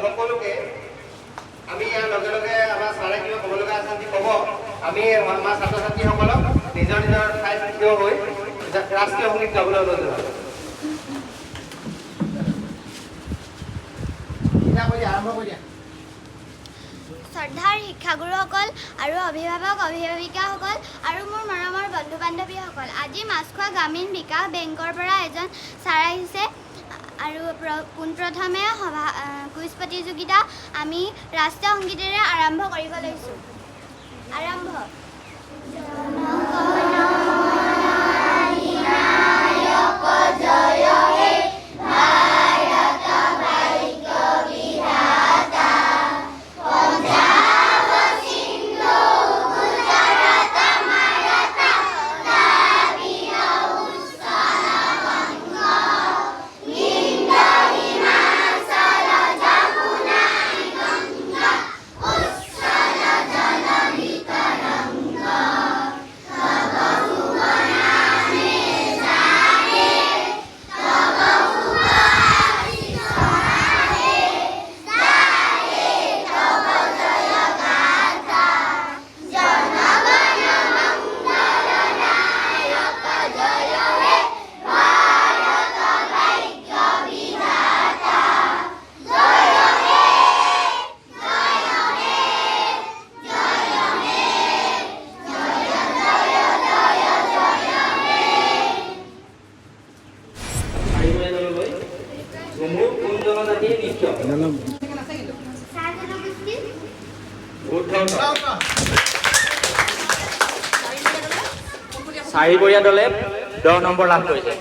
সকলোকে আমি ইয়াৰ লগে লগে আমাৰ ছাৰে কিবা ক'ব লগা আছে যদি ক'ব। আমি আমাৰ ছাত্ৰ ছাত্ৰীসকলক নিজৰ নিজৰ ঠাইত থিয় হৈ ৰাষ্ট্ৰীয় সংগীত গাবলৈ অনুৰোধ জনালোঁ। আৰম্ভ কৰি দিয়া। শ্ৰদ্ধাৰ শিক্ষাগুৰুসকল আৰু অভিভাৱক অভিভাৱিকাসকল আৰু মোৰ মৰমৰ বন্ধু বান্ধৱীসকল, আজি মাছখোৱা গ্ৰামীণ বিকাশ বেংকৰ পৰা এজন ছাৰ আহিছে আৰু পোনপ্ৰথমে সভা কুইজ প্ৰতিযোগিতা আমি ৰাষ্ট্ৰীয় সংগীতেৰে আৰম্ভ কৰিব লৈছোঁ। আৰম্ভ। চাৰিবৰীয়া দললৈ ঝুমুৰ কোন জনজাতিৰ নৃত্য? চাহ জনগোষ্ঠী। শুদ্ধ উত্তৰ। চাৰিবৰীয়া দলে 10 নম্বৰ লাভ কৰিছে।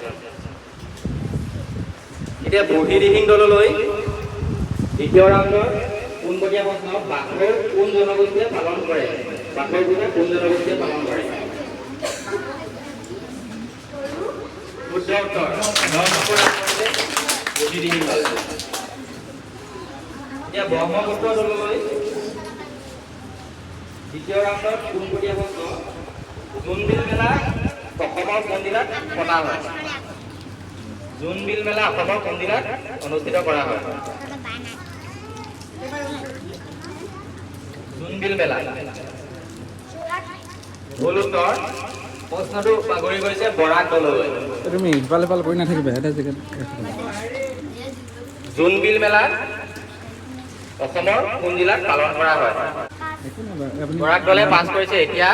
এতিয়া বুঢ়ীদিহিং দললৈ দ্বিতীয় ৰাউণ্ডৰ পোনপটীয়া প্ৰশ্ন, বাথৌ কোন জনগোষ্ঠীয়ে পালন কৰে? বাথৌ পূজা কোন জনগোষ্ঠীয়ে পালন কৰে? শুদ্ধ উত্তৰ। 10 নম্বৰ লাভ কৰিছে বুঢ়ীদিহিং দলে। এতিয়া ব্ৰহ্মপুত্ৰ দললৈ দ্বিতীয় ৰাউণ্ডত পোনপটীয়া প্ৰশ্ন, জোনবিল মেলা অসমৰ কোন জিলাত পতা হয়? জোনবিল মেলা অসমৰ কোন জিলাত অনুষ্ঠিত কৰা হয়? জোনবিল মেলা। ভুল উত্তৰ। প্ৰশ্নটো বাগৰি গৈছে বৰাক দললৈ। তুমি ইফাল সিফাল কৰি নাথাকিবা, এটা জেগাত। জোনবিল মেলা অসমৰ কোন জিলাত পালন কৰা হয়? একো নাই বাৰু, আপুনি বৰাক দলে পাছ কৰিছে। এতিয়া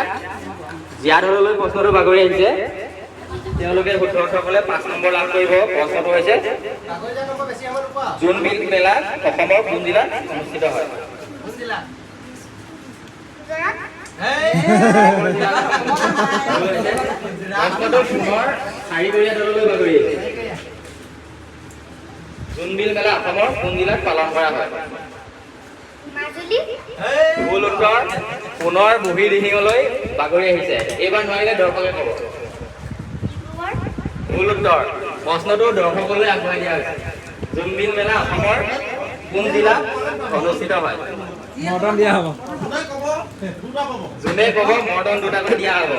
জীয়া দললৈ প্ৰশ্নটো বাগৰি আহিছে। তেওঁলোকে শুদ্ধ উত্তৰ ক'লে 5 নম্বৰ লাভ কৰিব। প্ৰশ্নটো হৈছে, জোনবিল মেলা অসমৰ কোন জিলাত অনুষ্ঠিত হয়? যোৰহাট। প্ৰশ্নটো পুনৰ চাৰিবৰীয়া দললৈ বাগৰি আহিছে। জোনবিল মেলা অসমৰ কোন জিলাত পালন কৰা হয়? মাজুলী। ভুল উত্তৰ। পুনৰ বুঢ়ীদিহিঙলৈ বাগৰি আহিছে। এইবাৰ নোৱাৰিলে দৰ্শকে ক'ব। ডিব্ৰুগড়। ভুল উত্তৰ। প্ৰশ্নটো দৰ্শকলৈ আগবঢ়াই দিয়া হৈছে। জোনবিল মেলা অসমৰ কোন জিলাত অনুষ্ঠিত হয়? মৰ্টন দিয়া হ'ব। যোনে ক'ব মৰ্টন দুটাকৈ দিয়া হ'ব।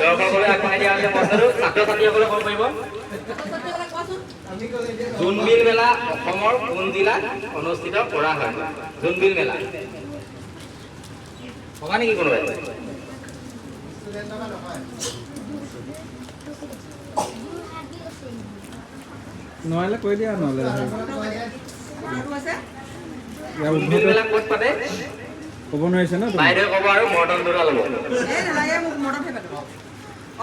দৰ্শকলৈ আগবঢ়াই দিয়া হৈছে প্ৰশ্নটো। ছাত্ৰ ছাত্ৰীসকলে ক'ব পাৰিব, জোনবিল মেলা অসমৰ কোন জিলাত অনুষ্ঠিত কৰা হয়? জোনবিল মেলা ক'বা নেকি কোনোবাই? নোৱাৰিলে কৈ দিয়া, নহ'লে ইয়াৰ জোনবিল উদ্ধত মেলা ক'ত পাতে? ক'ব নোৱাৰিছে ন তুমি? বাইদেৱে ক'ব আৰু মৰ্টন দুটা ল'ব।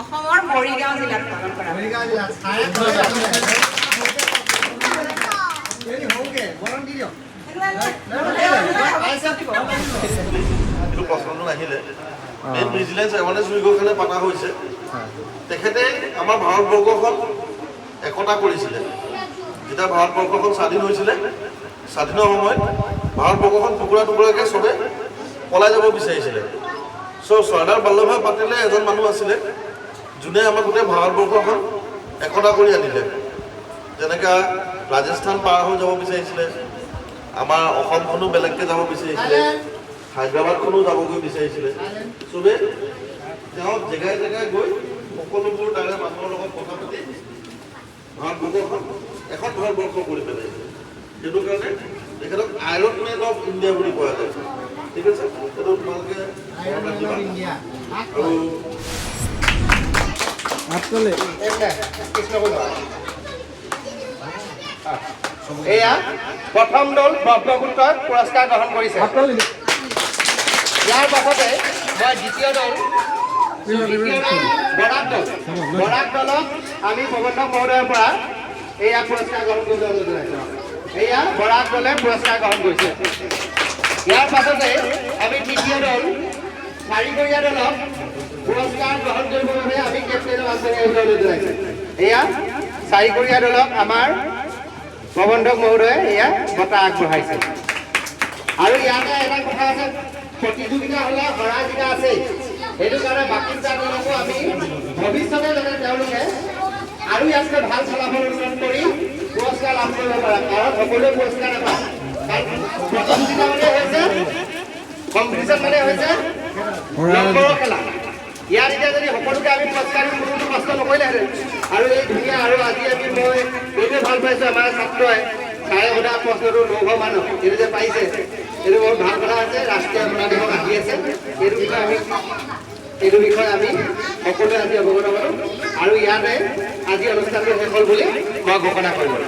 অসমৰ মৰিগাঁও জিলাত পালন কৰা হয়। এইটো প্ৰশ্নটো নাহিলে। মেইন ভিজিলেঞ্চ এৱাৰনেছ উইকৰ কাৰণে পতা হৈছে। তেখেতে আমাৰ ভাৰতবৰ্ষখন একতা কৰিছিলে। যেতিয়া ভাৰতবৰ্ষখন স্বাধীন হৈছিলে, স্বাধীনৰ সময়ত ভাৰতবৰ্ষখন টুকুৰা টুকুৰাকৈ চবে পলাই যাব বিচাৰিছিলে। চ' চৰ্দাৰ বল্লভভাই পেটেলে এজন মানুহ আছিলে যোনে আমাৰ গোটেই ভাৰতবৰ্ষখন একতা কৰি আনিলে। যেনেকৈ ৰাজস্থান পাৰ হৈ যাব বিচাৰিছিলে, আমাৰ অসমখনো বেলেগকৈ যাব বিচাৰিছিলে, হায়দৰাবাদখনো যাবগৈ বিচাৰিছিলে। চবে তেওঁ জেগাই জেগাই গৈ সকলোবোৰ তাৰে মানুহৰ লগত কথা পাতি ভাৰতবৰ্ষখন এখন ভাৰতবৰ্ষ কৰি পেলাইছে। সেইটো কাৰণে তেখেতক আইৰন মেন অফ ইণ্ডিয়া বুলি কোৱা যায়। ঠিক আছে, সেইটো তোমালোকে মনত ৰাখিবা। আৰু হাততালি। এয়া প্ৰথম দল ব্ৰহ্মপুত্ৰই পুৰস্কাৰ গ্ৰহণ কৰিছে। হাততালি। ইয়াৰ পাছতে মই দ্বিতীয় দল বৰাক দল, বৰাক দলক আমি প্ৰবন্ধক মহোদয়ৰ পৰা এয়া পুৰস্কাৰ গ্ৰহণ কৰিবলৈ অনুৰোধ জনাইছোঁ। এয়া বৰাক দলে পুৰস্কাৰ গ্ৰহণ কৰিছে। ইয়াৰ পাছতে আমি তৃতীয় দল চাৰিকড়ীয়া দলক পুৰস্কাৰ গ্ৰহণ কৰিবৰ বাবে আমি কেপ্টেইনক আগবাঢ়ি আহিবলৈ অনুৰোধ জনাইছোঁ। এয়া চাৰিকড়ীয়া দলক আমাৰ প্ৰবন্ধক মহোদয়ে এয়া বঁটা আগবঢ়াইছে। আৰু ইয়াতে এটা কথা আছে, প্ৰতিযোগিতা হ'লে হৰা জিকা আছেই। সেইটো কাৰণে বাকী দুটা দলকো আমি ভৱিষ্যতে যাতে তেওঁলোকে আৰু ইয়াতকৈ ভাল ফলাফল অৰ্জন কৰি পুৰস্কাৰ লাভ কৰিব পাৰে, কাৰণ সকলোৱে পুৰস্কাৰ নাপায়। কাৰণ প্ৰতিযোগিতা মানে হৈছে কম্পিটিশ্যন, মানে হৈছে নম্বৰৰ খেলা। ইয়াত এতিয়া যদি সকলোকে আমি পুৰস্কাৰ দিওঁ, কোনো কষ্ট নকৰিলেহেঁতেন। আৰু এই ধুনীয়া, আৰু আজি আমি মই এইটোৱে ভাল পাইছোঁ, আমাৰ ছাত্ৰই ছাৰে সোধা প্ৰশ্নটো লৌহ মানৱ এইটো যে পাৰিছে, এইটো বহুত ভাল কথা হৈছে। ৰাষ্ট্ৰীয় একতা দিৱস আহি আছে, এইটো বিষয়ে আমি সকলোৱে আজি অৱগত হ'লোঁ। আৰু ইয়াতে আজি অনুষ্ঠানটো শেষ হ'ল বুলি মই ঘোষণা কৰিলোঁ।